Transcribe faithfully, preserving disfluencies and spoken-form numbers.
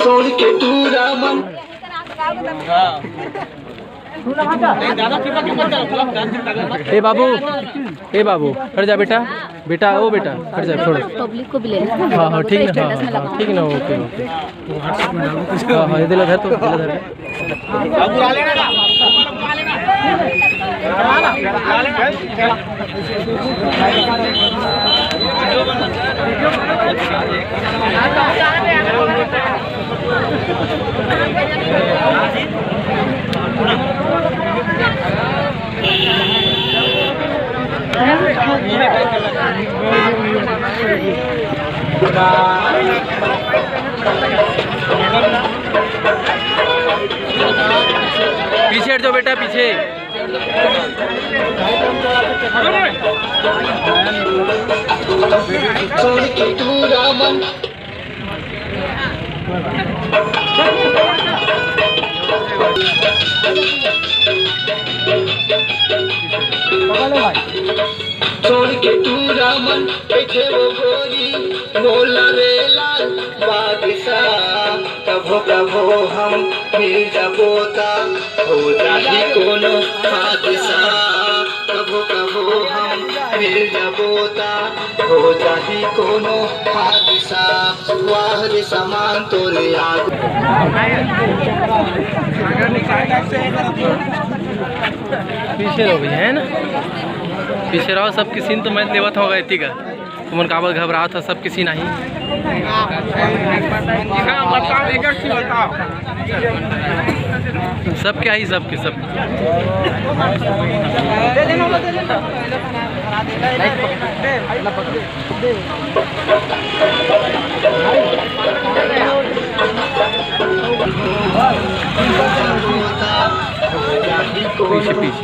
छोड़ के टूरा मन। ए बाबू, ए बाबू, हट जा बेटा, बेटा, ओ बेटा, हट जा, छोड़। पब्लिक को भी ले लेना। हाँ, हाँ, ठीक ना, हाँ, स्टेटस में हाँ, लगाओ। ठीक ना, ओके, ओके। हाँ, हाँ, ये दिला धर तो, दिला धर। पीछे हट जाओ बेटा, पीछे। छोड़ के टूरा मन। छोड़ के टूरा मन, बैठे वो गोरी, मोला रे लाल बादशाह। कभो कभो हम मिल जाबो ता, हो जाही कोनो हादसा। कभो कभो हम मिल जाबो ता, हो जाही कोनो हादसा। वाह रे समान तोरे आगू। पीछे रहो भैया, है ना, पीछे रहो। सब किसी ने तो मैं लेवत होगा इतनी का। तुमन काबर घबरात हो, सब किसी नहीं। सब क्या ही, सब के सब। पीछे, पीछे।